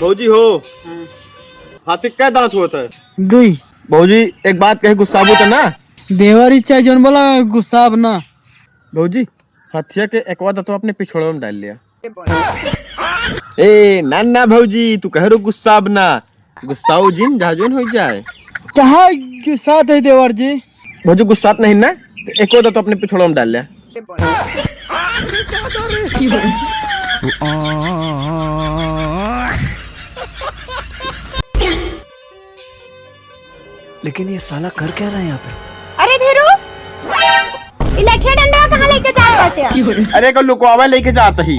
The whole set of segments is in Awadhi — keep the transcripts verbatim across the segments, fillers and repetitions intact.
भौजी हो, हाथी कै दांत होत है? दुई। भौजी, एक बात कहे, गुस्साबू तो ना? देवर ही चाहे जौन बोला, गुस्साब ना। भौजी, हथिया के एकवा दतवा अपने पिछोड़वा में डाल लिया। ए, ना, ना भौजी, तू कह रो गुस्साब ना। गुस्साओ जिन, जहाँ जौन हो जाए। कहाँ गुस्सात है देवर जी? भौजी गुस्सात नहीं ना, तो एको दतवा अपने पिछोड़वा में डाल लिया। लेकिन ये साला कर क्या रहा है यहाँ पे? अरे धीरू, ई लठिया डंडा कहाँ लेके जात बाटे? अरे को लुकवावे लेके जात ही।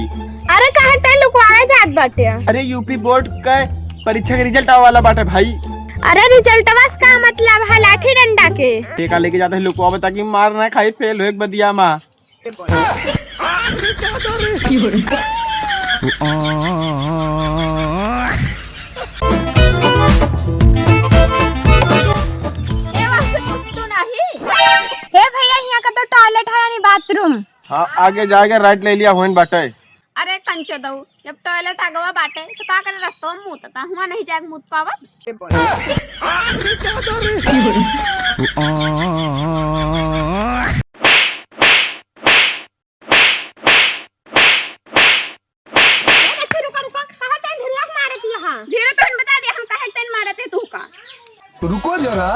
अरे काहे ते लुकवावे जात बाटे? अरे यूपी बोर्ड के परीक्षा के रिजल्ट आवे वाला बाटे भाई। अरे रिजल्टवा से का मतलब है लाठी डंडा के? ते का लेके जात ही लुकवावे ताकि मार ना खाई फेल होए के बदिया मा। ए, वहाँ से कुछ तो नहीं। हे भैया, यहाँ का तो टॉयलेट है यानी बाथरूम। हाँ, आगे जाएगा, राइट ले लिया, होइन बाटे। अरे कंचो दऊ, जब टॉयलेट आगवा बाटे तो का करे, रस्तवा में मूतता हुआ नहीं जाके मूत पावत। ए बच्ची, रुका, रुका। काहे तैं धीरे मारत हिया? धीरे तो हम बता दे, हम काहे तैं मारत है तू का? रुको जरा।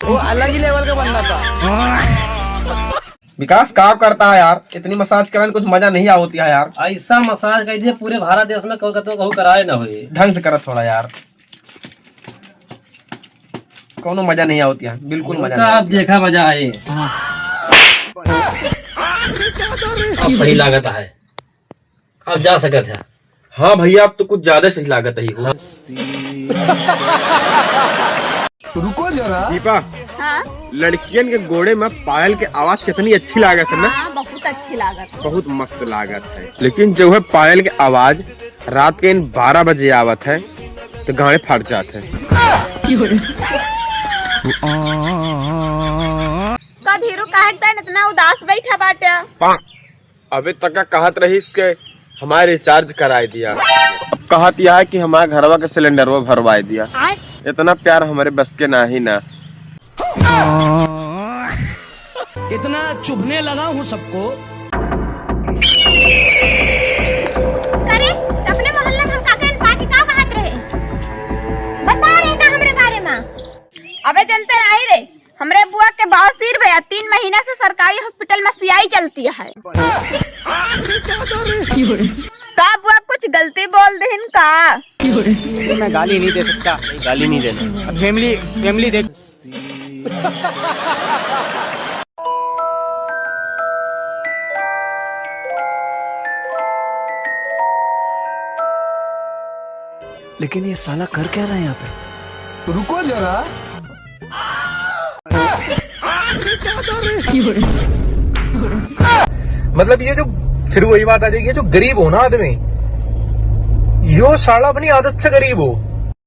वो अलग ही लेवल का बंदा था। विकास, का करता है यार? इतनी मसाज कराने कुछ मजा नहीं आवती है यार। ऐसा मसाज कर दिया, पूरे भारत देश में कोई कतौ कहूँ कराए ना होए। ढंग से करा थोड़ा यार। कौनो मजा नहीं आवत यहाँ, बिल्कुल मजा उनका नहीं आप आवत। देखा मजा आए। अब सही लागत है, अब जा सकत है। हाँ भैया, अब तो कुछ ज्यादा सही लागत है हो। रुको जरा। दीपा, हाँ? लड़कियन के गोड़े में पायल के आवाज कितनी अच्छी लागत है ना? हाँ, बहुत अच्छी लागत है। बहुत मस्त लागत है। लेकिन जो है पायल के आवाज रात के इन बारह बजे आवत है, तो गाड़े फाट जात है। का धीरू, काहे तैं इतना उदास बैठा बाटे? अबे तक का कहत रहीस के हमारे रिचार्ज कराए दिया, अब कहत यह है कि हमारे घरवा के सिलेंडरवा भरवाए दिया। आय? इतना प्यार हमारे बस के नाही ना। इतना चुभने लगा हूँ सबको। अरे, अपने मोहल्ला में हम काके पाके का कहत रहे? बता रहे का हमरे बारे में? अबे जनते नाही रे, हमरे बुआ के बवासीर भैया, तीन महीना से सरकारी हॉस्पिटल में सियाई चलती है। का बुआ कुछ गलती बोल देहिन का? मैं गाली नहीं दे सकता। गाली नहीं देना। फैमिली, फैमिली देख। लेकिन ये साला कर क्या रहा है यहाँ पे? रुको जरा। मतलब ये जो, फिर वही बात आ जाएगी, ये जो गरीब हो ना आदमी, यो साला अपनी आदत से गरीब हो।